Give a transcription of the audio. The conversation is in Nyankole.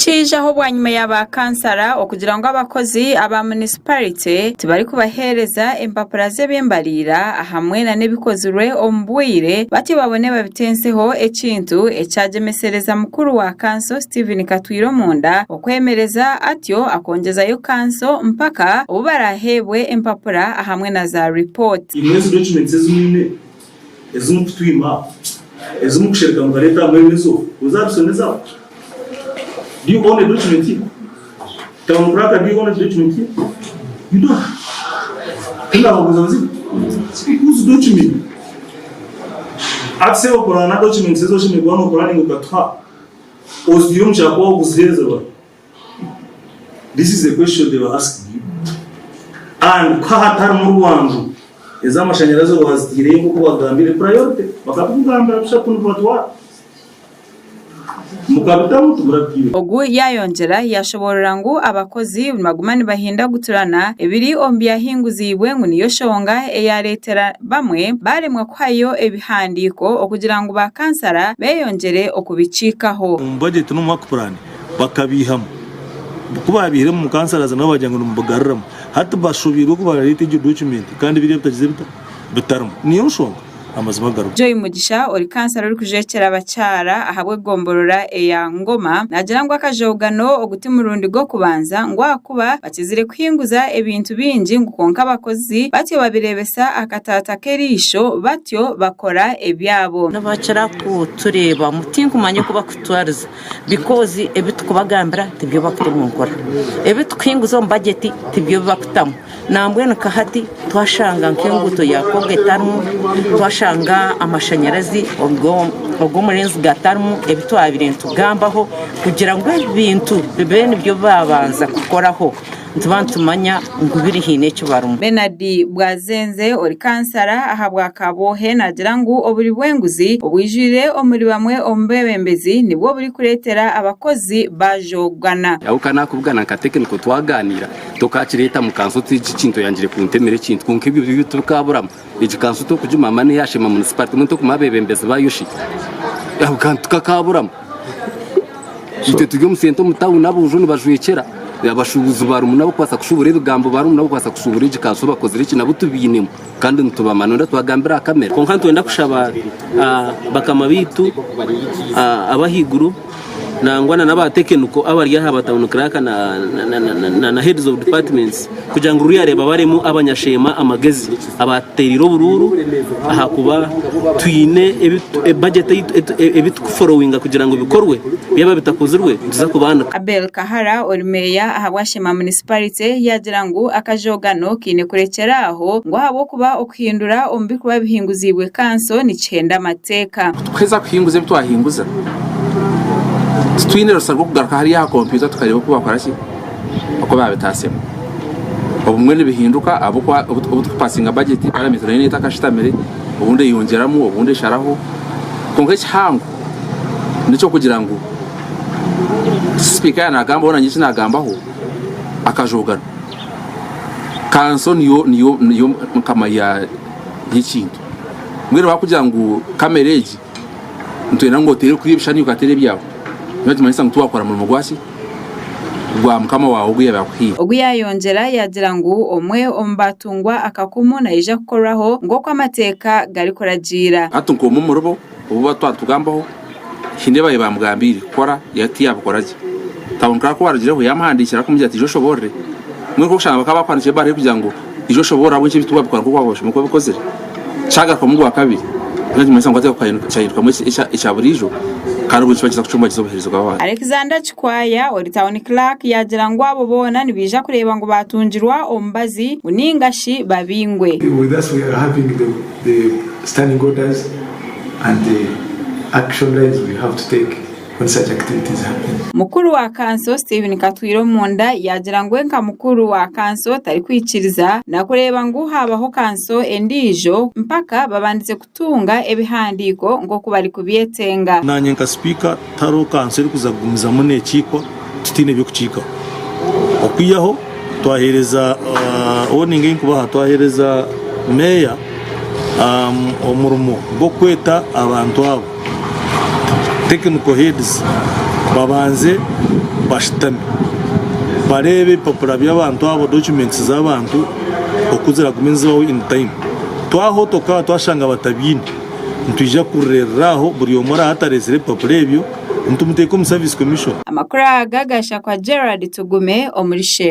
Nikiijaho bwanyima ya ba kansara okugira ngu abakozi aba munisiparite tibarikubaheereza empapura z'eby'embariira ahamwe na n'ebikozirwe omu bwire batyo babone babitenseho ekintu ekyagyemesereza mukuru wa kanso Stephen Katwire Omunda okwemereza atyo akongyezayo kanso mpaka obu baraaheebwe empapura ahamwe na za ripooti. Imwe ezi documents ezi mwine ezi mukutwima ezi mukushereka mukareeta aha mwebembezi ogu ozabisomeza aho? Do you own a document here? Town clerk do you own a document here? You don't. Tindababuuza buzima. Whose document? Ati sebo kurana documents ezi oshemereire kuba nokora ninga okatuha ozitwire omu kyapa wakuziheereza bari? This is the question they were asking you. And ku hatarimu rwanju ez'amashanyarazi owazitaireyo nk'oku bagambire priority bakakugambira bishatu nibatwara mukabitamu timurabitiireho. Ogu yaayongyera yaashoboorora ngu abakozi nibaguma nibahindaguturana ebiri omu byahinguziibwe ngu niyo shonga eyaareetera bamwe baaremwa kuhayo ebihandiiko okugira ngu ba kansara beeyongyere okubikiikaho. Omu bajeti n'omu work plan bakabiihamu. Ku baabiihiremu mukansarazi nabo baagira ngu nimubigaruramu. Hati bashobeirwe ku barareeta egyo document kandi biriya bitagize bita? Bitarimu. Niyo nshonga amazima garimu. Joy Mugisha ori kansara orikujwekyera abakyara ahabw'egomborora eya Ngoma naagira ngu akajoogano ogu ti murundi gw'okubanza ngu ahakuba bakizire kuhinguza ebintu bingi ngu kwonka abakozi batyo babireebesa akataata k'eriisho batyo bakora ebyabo. Nibakira kutureebamu tinkumanya oku bakututwariza. Because ebi tukubagambira tibyo bakuta omu nkora. Ebi tukuhinguza omu budget tibyo bakutamu. Nambwenu nka hati twashanga nk'enguuto ya Koga etarimu, twashanga amashanyarazi og'omurinzi gatarimu, ebi twabaire nitugambaho kugira ngu ebintu bibe nibyo babanza kukoraho. Nituba nitumanya ngu biri haine eki barimu. Bernard Bwazenze ori kansara ahabwa Kabwohe naagira ngu oburi bw'enguzi obwijwire omuri bamwe omu beebembezi nibwo burikureetera abakozi baajogana. Aho ka nakubugana nka tekiniko twaganira tokakireeta mu kanso oti eki kintu oyangire kuntemera ekintu kwonka ebyo byo tibikaburamu egi kanso tokugimama neya Sheema municipality mbwenu tokumanya abebembezi bayo shi ako kantu tikakaburamu. Itwe turi omu sente omu tawuni aboojo nibajwekyera abashuubuzi barimu n'abarikubaasa kushuubura ebigambo barimu n'abarikubaasa kushuubura egi kanso bakozire eki nabo tubainemu kandi nitubamanya noyenda tubagambire aha kamera. Kwonka nitwenda kushaba bakama baitu ab'ahaiguru nangwa na n'aba tekiniko abari aha ba tawuni kiraaka na heads of departments kugira ngu ruriya babaremu abanyasheema amagezi abaatuteereire oburuuru ahakuba twine budget ebi tukuforowinga kugira ngu bikorwe byaba bitakozirwe nituza kubaanika. Abel Kahara ori meeya ahabwa Sheema Municipality yaagira ngu akajoogano kaine kurekyera aho ngu ahabw'okuba okuhindura omu bikuba bihinguziibwe kanso nikihenda amateeka. Kutukuheza kuhinguza ebi twahinguza, titwine rusa rw'okugaruka hariya aha kompyuta tukareeba oku bakora ki, oku baabitaasemu. Obumwe nibihinduka ahabw'okuba obu turikupasinga bajeti paramenti nayo neeba etakashutamire, obundi eyongyeramu obundi esharaho. Kwonka ekihango n'eky'okugira ngu sipiika yaaba naagambaho nanye eki naagambaho akajoogano. Kanso niyo niyo niyo nkama y'ekintu. Mbwenu baakugira ngu kamera egi nitwenda ngu oteere kuriya ebishushani iwe okateera ebyawe, nikiba nikimanyisa ngu tiwaakora murimo gwaki? Gwa mukama waawe ogu yaabaire akuhaire. Ogu yaayongyera yaagira ngu omwe omu baatungwa akakumu naija kukorwaho nk'oku amateeka garikuragiira. Hati nk'omwe omuribo obu twatugambaho, haine ebi baabaire baamugambiire kukora tiyaabikora gye. Town Clerk ku arugireho yaamuhandiikira arikumugira ati ija oshoboorore. Mbwenu nk'okushanga bakaba baakuhandiikira ebaruha erikugira ngu ija oshoboorore ahabw'enki ebi tiwabikora nk'oku waaba obikozire. Kyagarukamu ogwakabiri, nikyo nikimanyisa ngu hati kyahindukamu ekya buriijo kandi obwo nikiba nikiza kucumbagiza obuheereza bw'abantu. Alexander Kikwaya ori Town Clerk yaagira ngu abo boona nibaija kureeba ngu baatungirwa omubazi ngu ninga shi babingwe. With us we are having the the standing orders and the action lines we have to take when such activities happen. Mukuru wa kanso Stephen Katwire Omunda yaagira ngu we nka mukuru wa kanso tarikwikiriza na kureeba ngu haabaho kanso endiijo mpaka babandize kutunga ebihandiiko nk'oku barikubyetenga. Naanye nka sipiika tihariho kanso erikuza kugumizamu neekiikwa tutaine by'okukiikaho. Okwihaho twaheereza warning ei nkubaha twaheereza meeya omurimo gw'okweta abantu abo, technical heads. Babanze bashutame bareebe ebipapura by'abantu abo, documents z'abantu oku ziragume nizibaho in time. Twahotoka twashanga batabiine, nitwija kureerera aho buri omwe oraabe atareetsire ebipapura ebyo nitumuteeka omu service commission. Amakuru aga gashakwa Gerald Tugume omuri Sheema.